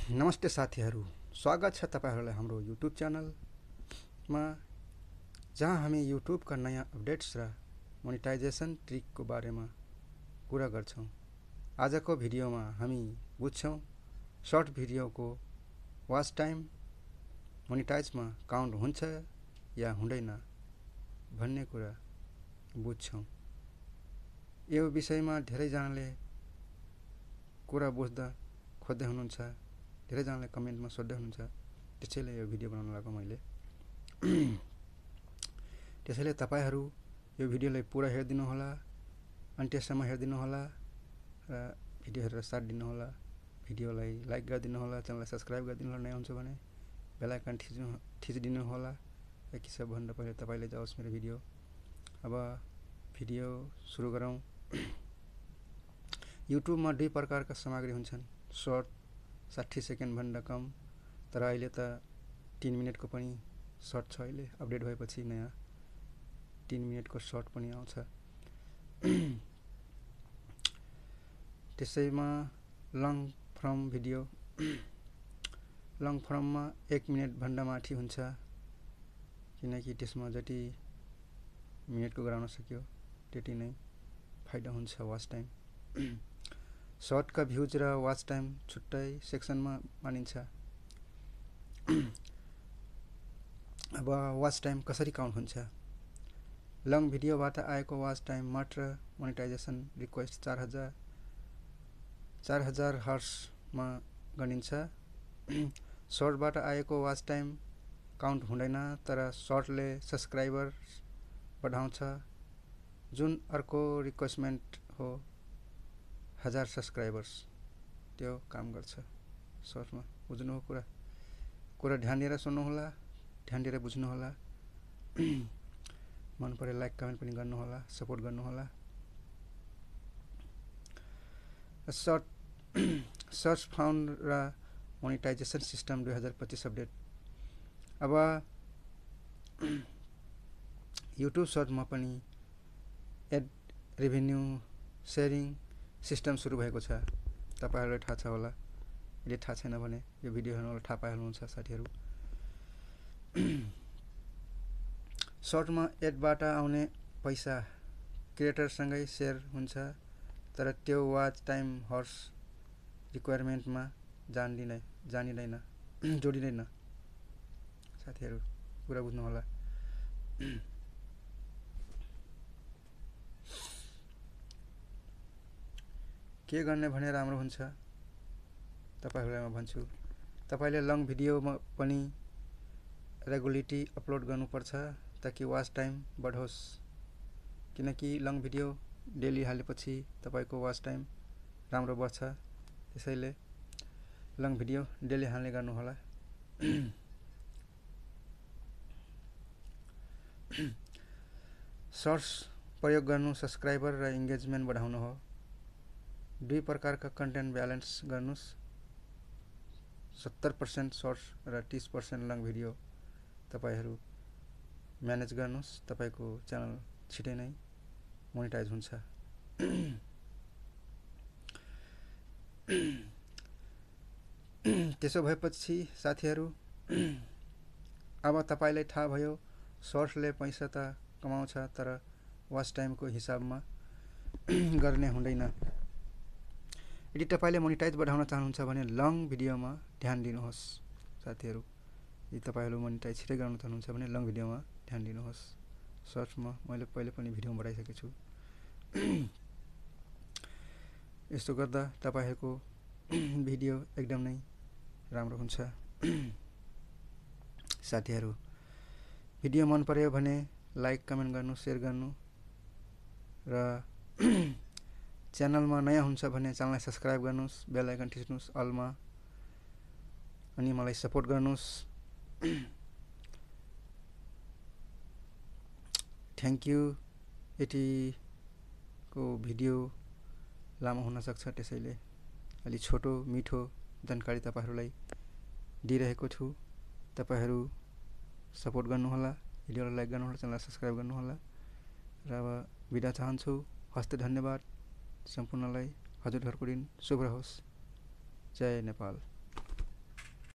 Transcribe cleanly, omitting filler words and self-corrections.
नमस्ते साथीहरू, स्वागत छ तपाईहरुलाई हाम्रो युट्युब च्यानलमा, जहाँ हामी युट्युबका नयाँ अपडेट्स र मोनेटाइजेसन ट्रिकको बारेमा कुरा गर्छौं। आजको भिडियोमा हामी बुझ्छौं सर्ट भिडियोको वाच टाइम मोनेटाइजमा काउन्ट हुन्छ या हुँदैन भन्ने कुरा बुझ्छौं। यो विषयमा धेरैजनाले कुरा बुझ्दा खोज्दै हुनुहुन्छ, धेरैजनाले कमेन्टमा सोध्दै हुनुहुन्छ। त्यसैले यो भिडियो बनाउन लागेको मैले। त्यसैले तपाईहरु यो भिडियोलाई पुरा हेर्दिनु होला, अन्त्यसम्म हेर्दिनु होला र भिडियो हेरेर साथ दिनु होला। भिडियोलाई लाइक गरिदिनु होला, च्यानललाई सब्स्क्राइब गरिदिनु होला, नयाँ हुन्छ भने बेल आइकन थिचिदिनु होला ताकि सबभन्दा पहिले तपाईले जाओस् मेरो भिडियो। अब भिडियो सुरु गरौँ। युट्युबमा दुई प्रकारका सामग्री हुन्छन्। सर्ट 60 सेकेन्ड भन्दा कम, तर अहिले त 3 मिनेटको पनि सर्ट छ। अहिले अपडेट भएपछि नयाँ 3 मिनेटको सर्ट पनि आउँछ। त्यसैमा लङ फर्म भिडियो, लङ फर्ममा 1 मिनेट भन्दा माथि हुन्छ, किनकि त्यसमा जति मिनेटको गराउन सक्यो त्यति नै फाइदा हुन्छ वाच टाइम। सर्टका भ्यूज र वाच टाइम छुट्टै सेक्सनमा मानिन्छ। अब वाच टाइम कसरी काउन्ट हुन्छ? लङ भिडियोबाट आएको वाच टाइम मात्र मोनेटाइजेसन रिक्वेस्ट 4000 हर्समा गनिन्छ। सर्टबाट आएको वाच टाइम काउन्ट हुँदैन, तर सर्टले सब्स्क्राइबर बढाउँछ, जुन अर्को रिक्वेस्टमेन्ट हो 1000 सब्स्क्राइबर्स। त्यो काम गर्छ सर्टमा। बुझ्नु हो कुरा ध्यान दिएर सुन्नु होला, ध्यान दिएर बुझ्नु होला। मन परे लाइक कमेन्ट पनि गर्नु होला, सपोर्ट गर्नु होला। सर्च फाउन्ड र मोनेटाइजेसन सिस्टम 2025 अपडेट। अब युट्युब सर्टमा पनि एड रेभेन्यू शेयरिङ सिस्टम सुरु भएको छ। तपाईहरुलाई थाहा छ होला। यदि थाहा छैन भने यो भिडियो हेर्नु होला, थाहा पाइहाल्नुहुन्छ साथीहरु। सर्टमा एडबाट आउने पैसा क्रिएटरसँगै शेयर हुन्छ, तर त्यो वाच टाइम हर्स रिक्वायरमेन्टमा जोडिँदैन। साथीहरु कुरा बुझ्नु होला। के गर्ने भने राम्रो हुन्छ तपाईहरुलाई म भन्छु। तपाईले लङ भिडियोमा पनि रेगुलरिटी अपलोड गर्नुपर्छ ताकि वाच टाइम बढोस्, किनकि लङ भिडियो डेली हालेपछि तपाईको वाच टाइम राम्रो बढ्छ। त्यसैले लङ भिडियो डेली हाल्ने गर्नु होला। सर्ट्स प्रयोग गर्नु सब्स्क्राइबर र एंगेजमेन्ट बढाउनु हो। दुई प्रकारका कन्टेन्ट ब्यालेन्स गर्नुस्। 70% सर्ट्स र 30% लङ भिडियो तपाईहरु म्यानेज गर्नुस्। तपाईको च्यानल छिटै नै मोनेटाइज हुन्छ। त्यसो भएपछि साथीहरु, अब तपाईलाई थाहा भयो सर्ट्सले पैसा त कमाउँछ, तर वाच टाइमको हिसाबमा गर्ने हुँदैन। यदि तपाईले मोनेटाइज बढाउन चाहनुहुन्छ भने लङ भिडियोमा ध्यान दिनुहोस् साथीहरु। यदि तपाईहरु मोनेटाइज छिटै गर्न चाहनुहुन्छ भने लङ भिडियोमा ध्यान दिनुहोस्। सर्ट्समा मैले पहिले पनि भिडियो बनाइसकेको छु। यस्तो गर्दा तपाईहरुको भिडियो एकदम नै राम्रो हुन्छ। साथीहरु, भिडियो मन पर्यो भने लाइक कमेन्ट गर्नु, शेयर गर्नु र च्यानलमा नयाँ हुन्छ भने च्यानललाई सब्स्क्राइब गर्नुस्, बेल आइकन थिच्नुस् अलमा, अनि मलाई सपोर्ट गर्नुस्। Thank you. यतिको भिडियो लामो हुन सक्छ, त्यसैले अलि छोटो मिठो जानकारी तपाईहरुलाई दिइरहेको छु। तपाईहरु सपोर्ट गर्नु होला, भिडियोलाई लाइक गर्नु होला, च्यानललाई सब्स्क्राइब गर्नु होला र अब बिदा चाहन्छु। हस्ते धन्यवाद सम्पूर्णलाई। हजुरहरुको दिन शुभ रहोस्। जय नेपाल।